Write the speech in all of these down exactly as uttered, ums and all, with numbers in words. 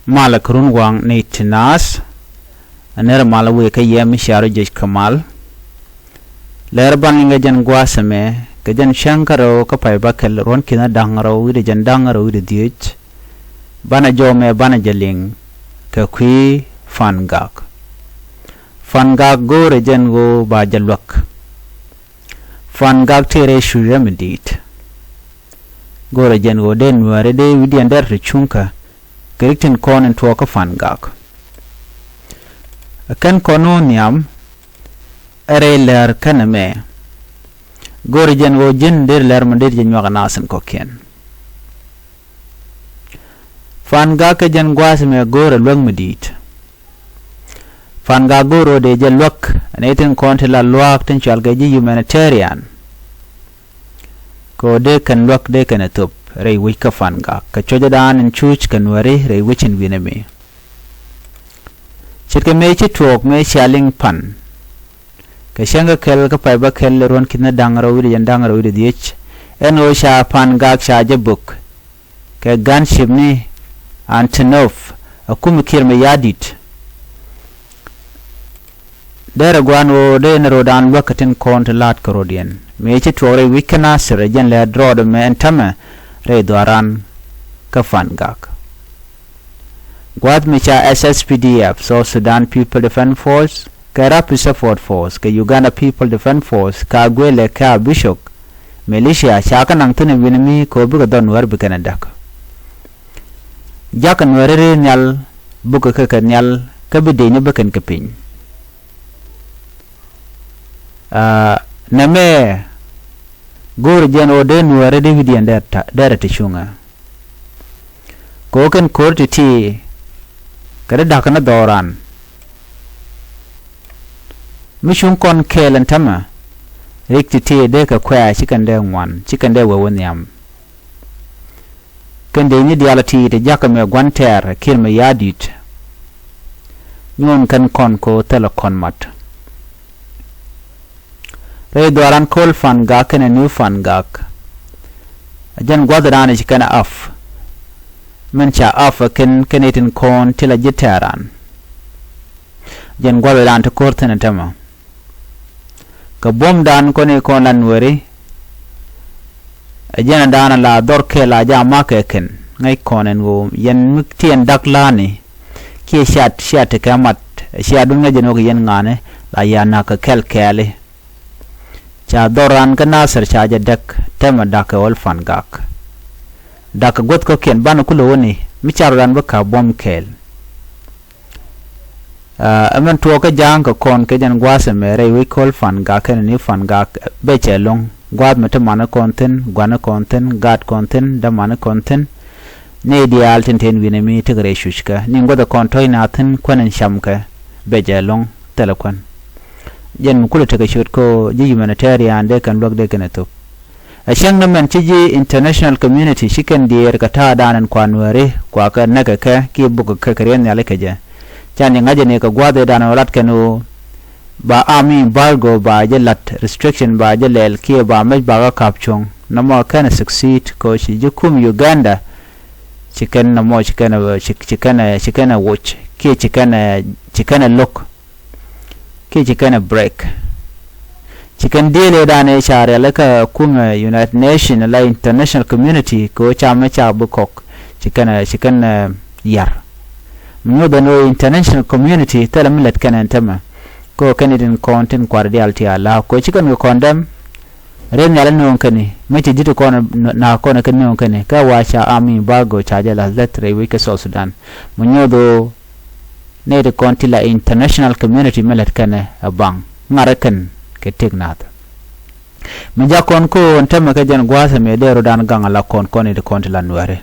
Malɛ kɛ run waŋ ni ti naath. Ɛ nɛr malɛ wëë kä yɛ mi cia rɔ jiɛc kɛ mal. Lɛr ban liŋ kɛ jɛn gua̱a̱th ɛmɛ kɛ jɛn cäŋ kä rɛw kä pay bäkɛl ruɔ̱n ki̱n da̱ŋ rɛw wi̱cdɛ jɛn da̱ŋ rɛw wi̱cdɛ dhieec. Banɛ jɔw mɛ banɛ jɛ liŋ kɛ kui̱ Fangak. Fangak go̱o̱rɛ jɛn ɣöö ba jɛ luäk. Fangak tëë rɛy cuc rɛm di̱i̱t. Go̱o̱rɛ jɛn ɣöö dee nuääri dee wi̱cdiɛn dɛr ti cuŋkä kɛ rik tin kɔn in tuɔɔk kä Fangak. Ɛ kɛn kɔn ni nhiam ɛ rɛy lɛr kɛn ɛmɛ. Go̱o̱rɛ jɛn ɣöö ji̱n dee lɛr mi dee jɛ nyuak ɛ naath in kɔ̱kiɛn. Fangak kɛ jɛn gua̱a̱th ɛmɛ go̱o̱rɛ luäk mi di̱i̱t. Fangak go̱o̱r ɣöö dee jɛ luäk ni tin kɔn ti la luaak tin cual kɛ ji̱ humanitarian. Kɛ ɣöö dee kɛn luäk dee kɛn ɛ thöp rɛy wec kä Fangak kɛ cuɔ̱cädan in cuuc kɛ nuääri rɛy wec in wi̱nɛ mi. Ce̱tkɛ mëë ci tuɔɔk mëë cia liŋ pan kɛ cäŋ kä kɛl kä pay bäkɛl ruɔ̱n ki̱n da̱ŋ rɛw wi̱cdɛ jɛn da̱ŋ rɛw wi̱cdɛ dhieec. Ɛn ɣöö ca Fangak ca jɛ bök kɛ gunship ni Antonov ɛ kum Kiir Mayardit. Derɛ gua̱a̱n ɣöö dee ni ro̱o̱dan luäk kɛ tin kɔn ti la̱a̱t kɛ ro̱diɛn mëë ci tuɔɔk rɛy wi̱c kä Nasir ɛ jɛn lɛ drɔɔd ɛmɛ ɛn tämɛ rɛy dhuaaran kä Fangak. Gua̱a̱th mi ca S S P D F, South Sudan People Defense Force, kɛ Rapid Support Force kɛ Uganda People Defense Force, kɛ Aguelɛ kɛ Abishok militia ca kɛ naŋ thi̱n ɛ wi̱n mi kɛ ɣöö bikɛ dhɔn nuäär bikɛn ɛ däk. Jakä nuääri ri nhial bukɛ kɛ kɛ nhial kä bi dec ni bä kɛn kɛ piny. Aa, nɛmɛ go̱o̱r jɛn ɣöö dee nuääri dee wi̱diɛn dɛr ta, dɛr ti cuŋɛ. Kɛ ɣöö kɛn ko̱r ti̱ti̱ kɛ dee da̱k kɛn dhɔran. Mi cuŋ kɔn kɛɛl ɛn tämɛ rik ti̱ti̱ dee kɛ kuɛ̈ɛ̈ ci kɛn dee ŋuan ci kɛn dee wee wä nhiam. Kɛn dee ni diaal ti ti jakä mɛ gua̱n tɛɛr Kiir Mayardit. Nyuɔn kɛn kɔn ko thilɛ kɔn mat. Rɛy dhuaaran Old Fangak kɛnɛ New Fangak. A jɛn gua̱th raan ci kɛn a af. Mɛn ca af a kɛn kɛn itin kɔn ti la ji̱ tɛɛran. Jɛn gua̱th raan ti ko̱r thi̱n a tämɛ. Kɛ buɔ̱mdan kɔn i̱ kɔn la nuääri. Ɛ jɛn ɛ da̱a̱n ɛ la dhɔr kɛɛl a jɛ a makɛ kɛn ŋäc kɔn ɛn ɣöö yɛn mi ti ɛn da̱k la̱a̱ni. Kiɛ ciat ciat ti kɛ mat ɛ ciat dun ŋäc ɛn ɣöö kɛ yɛn ŋa̱a̱ni la yɛ a na̱k kɛ kɛl kɛɛli. Ca dhɔr raan kä Nasir ca jɛ däk tɛmɛ da̱k kɛ Old Fangak. Da̱k kɛ guäth kɔ̱kiɛn banɛ kulɛ wäni mi ca rɔ raan bä ka̱p buɔ̱m kɛɛl. Aa, ɛmɛn tuɔɔk kä ja̱a̱ŋ kɛ kɔn kɛ jɛn gua̱a̱th ɛmɛ rɛy wec Old Fangak kɛnɛ New Fangak bɛ cɛ lo̱ŋ. Gua̱a̱th mɛ ti manikɔn thi̱n, gua̱nikɔn thi̱n, gaatkɔn thi̱n, dämanikɔn thi̱n. Ni diaal tin te wi̱nɛ mi tekɛ rɛy cuckɛ ni guäthɛ kɔn tɔ̱c na thi̱n kuɛn in camkɛ bɛ jɛ lo̱ŋ thilɛ kuɛn. Jɛn mi kulɛ tekɛ ciöt kä ji̱ humanitarian dee kɛn luäk dee kɛn ɛ thop. Ɛ cäŋ ni mɛn ci ji̱ international community ci kɛn diëër kɛ ta̱a̱dan ɛn kua nuääri kua kɛ näkɛ kɛ kiɛ bukɛ kɛ kɛ riɛn nhiali kɛ jɛ. Can jɛ ŋa̱cɛ ni kɛ gua̱a̱th ëëdan ɔ lat kɛn ɣöö ba army embargo ba jɛ la̱t, restriction ba jɛ lɛl kiɛ ba mec ba kɛ ka̱p cuɔ̱ŋ. Nɔmɔ kɛn ɛ succeed kɛ ɣöö ci ji̱ kum Uganda ci kɛn nɔmɔ ci kɛn ɛ, ci, ci kɛn ɛ, ci kɛn ɛ woc kiɛ ci kɛn ɛ, ci kɛn ɛ lo̱k. Kiɛ ci kɛn ɛ break. Ci kɛn deal ëëdan ëë ca rialikä kumɛ United Nation la international community kɛ ɣöö ca mɛ ca bi kɔk. Ci kɛn ɛ, ci kɛn ɛ yar. Mi nyuɔth ɛn ɣöö international community thilɛ mi lät kɛn ɛn tämɛ. Kɛ ɣöö kɛn itin kɔn tin kuar diaal ti a la̱a̱k kɛ ɣöö ci kɛn kɛ kɔn dɛm. Rieth nhial ɛ nööŋ kɛn i̱ mi ci di̱t kɔn na kɔn kɛ nööŋ kɛn i̱ kɛ wa ca army embargo ca jɛ la̱th lät rɛy wec kɛ South Sudan. Mi nyuɔth ɣöö nɛy ti kɔn ti la international community mi lät kɛnɛ ɛ baŋ ŋa̱rä kɛn kɛ tëk nath. Mi jak kɔn ko̱o̱n tämɛ kɛ jɛn gua̱a̱th ɛmɛ dee rɔ̱dan gaŋ ala kɔn kɔn nɛy ti kɔn ti la nuääri.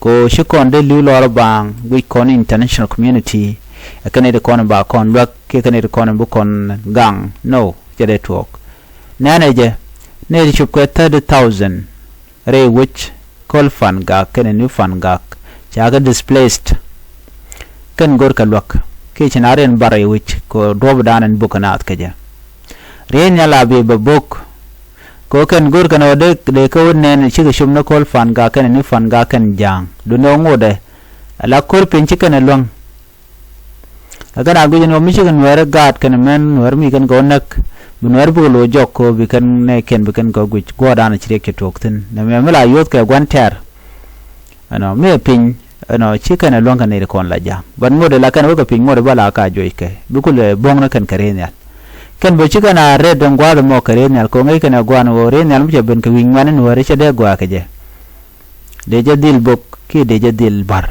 Ko̱o̱ ci kɔn dee li̱w lɔr baŋ guic kɔn international community. Ɛ kɛn nɛy ti kɔn ba kɔn luäk kiɛ kɛn nɛy ti kɔn bi kɔn gaŋ. No, cɛ dee tuɔɔk. Nɛnɛ jɛ nɛy ti cop kɛ thirty thousand rɛy wec Old Fangak kɛnɛ New Fangak ca kɛ displaced. Kɛn go̱rkɛ luäk kiɛ ci na riɛn bar rɛy wec kɛ duɔ̱ɔ̱pdan ɛn bok kɛ naath kɛ jɛ. Riɛn nhial a bi bɛ bok. Kɛ ɣöö kɛn go̱rkɛ nɔ dee, dee kɛ wä nɛn cikɛ cop ni Old Fangak kɛnɛ New Fangak kɛn ja̱a̱ŋ. Duundɛ ŋotdɛ Ala ko̱r piny ci kɛn ɛ luäŋ. Ɛ kɛn a guic ɛn ɣöö mi cikɛ nuäärä gaat kɛn mɛn nuäär mi kɛn kɛ wä näk, bi nuäär bikɛ lo̱c jɔk kɛ ɣöö bi kɛn nɛɛkiɛn bi kɛn kɛ wä guic guɔ̱ɔ̱rdan ci riɛk ci tuɔɔk thi̱n. Nɛmɛ mi la yuɔ̱thkɛ gua̱n tɛ̈r. Ɛnɔ mi ɛ piny ɛnɔ ci kɛn ɛ luäŋ kɛ nɛy ti kɔn la ja̱a̱ŋ. But ŋot ɛ la kɛn wä kɛ piny ŋot ɛ bä la ka juɔckɛ bi kulɛ bo̱ŋ ni kɛn kɛ rɛy nhial. Kɛn bä ci kɛn a rɛt ɛn gua̱a̱th ɛmɔ kɛ rɛy nhial kɛ ɣöö ŋäc kɛn ɛ gua̱a̱n ɣöö rɛy nhial mi cɛ ben kɛ wi̱i̱ ŋuɛ̈ni nuäärä cɛ dee gɔaa kɛ jɛ. Dee jɛ dhil bok kiɛ dee jɛ dhil bar.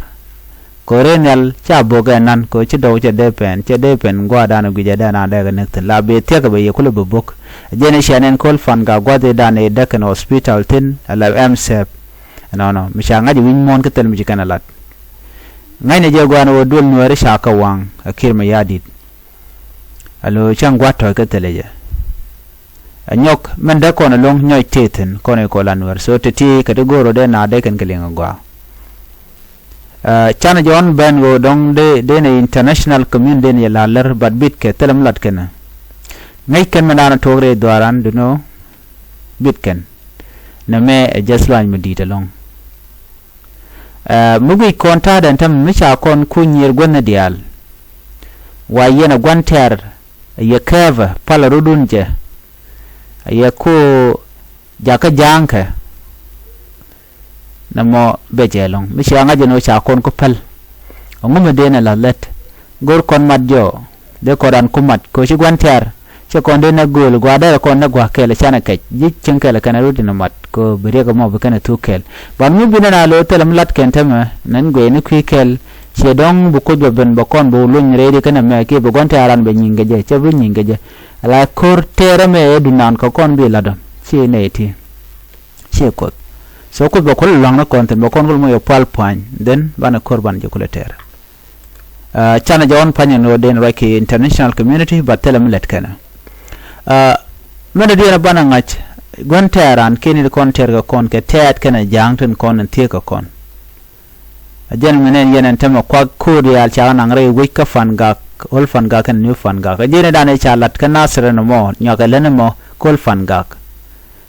Kɛ ɣöö rɛy nhial ca bok ɛn nan kɛ ɣöö ci dɔw cɛ dee pɛn cɛ dee pɛn gua̱a̱rdan ɛ guic ɛ dee nan dee kɛ näk thi̱n la bee thiäk ɛ bɛ yɛ kulɛ bɛ bok. Jɛn ɛ cian ɛn ko̱l Fan Gak gua̱th ëëdan ëë däk kɛn hospital thi̱n ala M S F. Ɛnɔnɔ mi ca ŋa̱c ɛ wi̱ny muɔ̱ɔ̱n kä thil mi ci kɛn ɛ lat. Ŋa̱cnɛ jɛ gua̱a̱n ɣöö duël nuääri ca kɛ waŋ ɛ Kiir Mayardit. Alo cäŋ gua̱a̱th tɔ̱ɔ̱c kä thilɛ jɛ. Ɛ nyɔk mɛn dee kɔn ɛlɔ̱ŋ nyɔc tëë thi̱n kɔn i̱ kɔn la nuäär so tëë ti kɛ ti go̱o̱r ɔ dee na dee kɛn kɛ liŋ ɛ gɔaa. Ɛ canɛ jɔ̱ɔ̱n ben ɣöö dɔ̱ŋ dee dee nɛ international community dee nɛ jɛ la̱r lär but bit kɛ thilɛ mi lat kɛn ɛ. Ŋäc kɛn mɛn da̱a̱n ɛ tuɔɔk rɛy dhuaaran dunɔ bit kɛn. Nɛmɛ ɛ jɛth luany mi di̱i̱t ɛlɔ̱ŋ. Ɛ mi guic kɔn ta̱a̱dɛn täämɛ mi ca kɔn ku nyier guäthni diaal. Wa yɛn ɛ gua̱n tɛ̈r ɛ yɛ kɛɛpä palä rɔ̱dun jɛ. Ɛ yɛ ku jakä ja̱a̱ŋkɛ. Nɛmɔ bɛ jɛ ɛlɔ̱ŋ mi cia ŋa̱c ɛn ɣöö ca kɔn ku päl. Ɛŋu mi dee nɛ la̱th lät go̱r kɔn mat jɔɔ. Dee kɔn ran ku mat kɛ ɣöö ci gua̱n tɛ̈r. Cɛ kɔn dee nɛ gööl gua̱a̱r dɛrɛ kɔn nɛ gua̱a̱k kɛl canɛ kɛc ji̱ cieŋ kɛl kɛn a rut in a mat kɛ ɣöö bi riɛk ɛmɔ bi kɛn a thuk kɛl. Ban mi bi nɛn a lo̱o̱ thilɛ mi lat kɛn täämɛ nɛn guɛy ni kui̱ kɛl. Ciɛ dɔ̱ŋ bi Kuoth bɛ ben bɛ kɔn bi wä luny rɛy di kɛn ɛmɛ kiɛ bi gua̱n tɛ̈r ran bɛ nyiŋ kɛ jɛ cɛ bi nyiŋ kɛ jɛ. Ala ko̱r tɛɛr ɛmɛ ɛ dunan kɛ kɔn bi lat ɔ ci nɛy ti. Ciɛ Kuoth. So Kuoth bɛ kul lua̱ŋ ni kɔn thi̱n bɛ kɔn kul mɔ yɛ pual pua̱ny then banɛ ko̱r banɛ jɛ kulɛ tɛɛr. Ɛ canɛ jɛ ɣɔn pa̱nyɛ ni ɣöö den ruac kɛ international community but thilɛ mi lät kɛnɛ. Ɛ mɛn ɛ diɛn ɛ banɛ ŋa̱c gua̱n tɛɛr ran kiɛ ni ti kɔn tɛɛr kɛ kɔn kɛ tɛɛt kɛnɛ ja̱a̱ŋ tin kɔn in thieek kɛ kɔn. Ɛ jɛn mi nɛn yɛn ɛn tämɛ kuak ko̱o̱r diaal cakɛ naŋ rɛy wec kä Fan Gak, Old Fan Gak kɛnɛ New Fan Gak. Ɛ jɛn ɛ danɛ ca lat kä Nasir ɛn ɛmɔ nyuakɛ län ɛmɔ kä Old Fan Gak.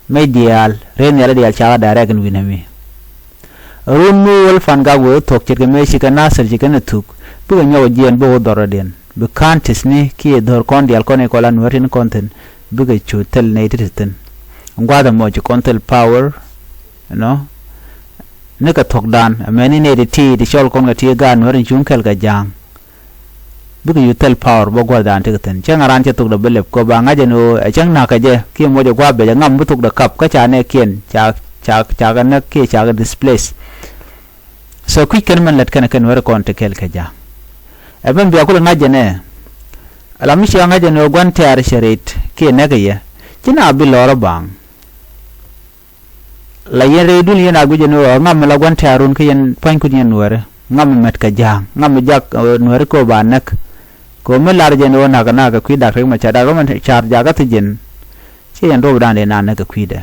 Mec diaal rɛy nhial diaal cakɛ direct in wi̱n ɛmi. Run mi Old Fan Gak wee thuɔ̱k ce̱tkɛ mëë cikɛ Nasir cikɛ ni thuk bikɛ nyɔk jiɛɛn bä wä dhɔrɔdiɛn bi ka̱n ti̱thni kiɛ dho̱r kɔn diaal kɔn i̱ kɔn la nuäär tin kɔn thi̱n bikɛ cu thil nɛy ti ti thi̱n. Gua̱a̱th ɛmɔ ci kɔn thil power. Ɛnɔ nikɛ thuɔ̱kdan ɛmɛni nɛy ti ti ti cɔl kɔn kɛ ti gaat nuäär in cuŋ kɛl kɛ ja̱a̱ŋ. Bikɛ yuth thil power bä gua̱thdan tekɛ thi̱n cäŋ a raan cɛ thokdɛ bi lɛp kɔ ba ŋa̱c ɛn ɣöö ɛ cäŋ na̱k kɛ jɛ kiɛ moc ɛ gua̱a̱p bɛ jɛ ŋam bi thokdɛ kap kä ca nɛɛkiɛn ca ca ca kɛ näk kiɛ ca kɛ displace. So kui̱c kɛn mɛn lät kɛn kɛn weri kɔn te kɛl kɛ ja̱a̱ŋ. Ɛ ben bia kulɛ ŋa̱c ɛn ɛ ala mi cia ŋa̱c ɛn ɣöö gua̱n tɛ̈r cɛ ret kiɛ näk ɛ yɛ ci na bi lɔr ɛ baaŋ. La yɛn rɛy dun yɛn a guic ɛn ɣöö ŋam mi la gua̱n tɛ̈run kä yɛn pua̱nykun yɛn nuääri ŋam mi mɛt kɛ ja̱a̱ŋ ŋam mi jak nuääri kɛ ɣöö ba näk. Kɛ ɣöö mi lar jɛ ɛn ɣöö na̱k na̱k kɛ kui̱ dak Riek Machar dak Riek Machar jakä thi jɛn. Ci yɛn duɔ̱ɔ̱pdan dee na näk kɛ kui̱dɛ.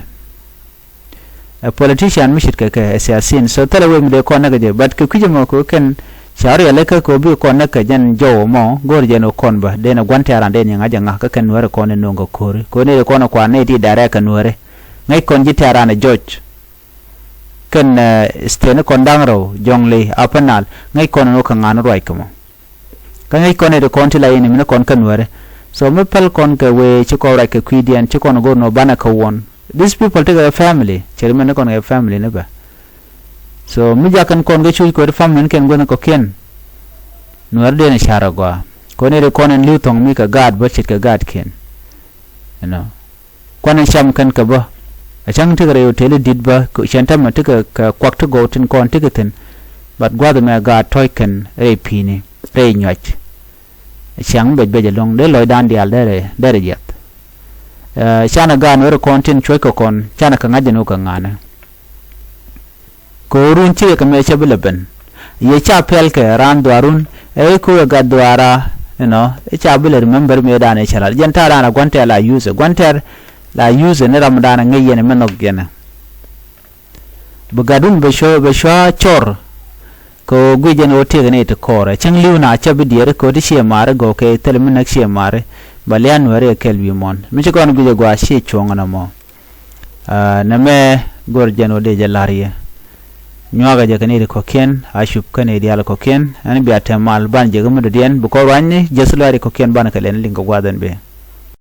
Ɛ politician mi ce̱tkɛ kɛ ɛ siasin so thilɛ wee mi dee kɔn näk kɛ jɛ but kɛ kui̱c ɛmɔ kɛ ɣöö kɛn ca riɛl ikä kɛ ɣöö bi kɔn näk kɛ jɛn jɔw ɛmɔ go̱o̱r jɛ ɛn ɣöö kɔn bä dee nɛ gua̱n tɛ̈ran dee ni ŋa̱c ɛ ŋa̱k kä kɛn nuääri kɔn in no̱o̱ŋ kɛ ko̱ri kɛ ɣöö nɛy dee kɔn ɛ kuan nɛy ti direct kɛ nuääri. Ŋäc kɔn ji̱ tɛ̈ran ɛ jɔc. Kɛn ɛ state ni kɔn da̱ŋ rɛw jɔ̱ŋli Upper Nile ŋäc kɔn ɛn ɣöö kɛ ŋa̱n ruac kɛ mɔ. Kä ŋäc kɔn ɛ ti kɔn ti la yɛn ɛmɛni kɔn kä nuääri. So mi päl kɔn kɛ wee ci kɔn ruac kɛ kui̱diɛn ci kɔn go̱r nɔ banɛ kɛ wuɔ̱n. These people tekɛ family cɛ ri mɛn ni kɔn kɛ family ni bɛ. So mi jakɛn kɔn kä cuc kɔn family ni kɛn guäth ni kɔ̱kiɛn. Nuääri dee ni car agɔaa kɔn ɛ ti kɔn ɛn li̱w thɔ̱ŋ mi kɛ gaat bä ce̱tkɛ gaatkiɛn. You know. Kuan in cam kɛn kɛ bä. A cäŋ tekɛ rɛy hotel i̱ di̱t bä cɛn tämɛ tekɛ kɛ kuak ti gɔw tin kɔn tekɛ thi̱n. But gua̱th ɛmɛ gaat tɔ̱c kɛn rɛy pi̱i̱ni rɛy nyuac. A cäŋ bec bec ɛlɔ̱ŋ dee lɔcdan diaal derɛ derɛ jiath. Ɛ canɛ gaat nuɛri kɔn tin cuɔ̱ckɛ kɔn canɛ kɛ ŋa̱c ɛn ɣöö kɛ ŋa̱nɛ. Kɛ ɣöö run cikɛ kɛ mɛ cɛ bi lɛ ben. Yɛ ca pɛl kɛ raan dhuaarun ɛ i̱ ko̱o̱yɛ gat dhuaara. Inɔ i̱ ca bi lɛ remember mëëdan i̱ cɛ lat jɛn ta̱a̱ raan a gua̱n tɛɛr la use gua̱n tɛɛr la use ni ramdan a ŋäc yɛn mɛ nhɔk yɛn. Bi gatdun bɛ cua bɛ cua cɔr. Kɛ ɣöö guic jɛn ɣöö tiek ni ti kɔɔrɛ cäŋ li̱w na cä bi diɛɛri kɛ ɣöö ti ciɛ maari gɔw kɛ thil mi näk ciɛ maari. Bɛ lian nuɛɛri ɛ kɛl wi̱i̱ muɔ̱n mi ci kɔn guic ɛ gua̱a̱ ciɛ cuɔ̱ŋ ɛn ɛmɔ. Aa, nɛmɛ go̱r jɛn ɣöö dee jɛ la̱r yɛ. nyuakä jɛ kɛ ni ri kɔ̱kiɛn a cup kä ni diaal kɔ̱kiɛn. Ɛn bia tɛm mal ban jɛ kä mi dɔ̱diɛn bi kɔn ruanyni jɛ thi lɔaac ri kɔ̱kiɛn ban kɛ lɛn liŋ kɛ gua̱a̱th ɛn ben.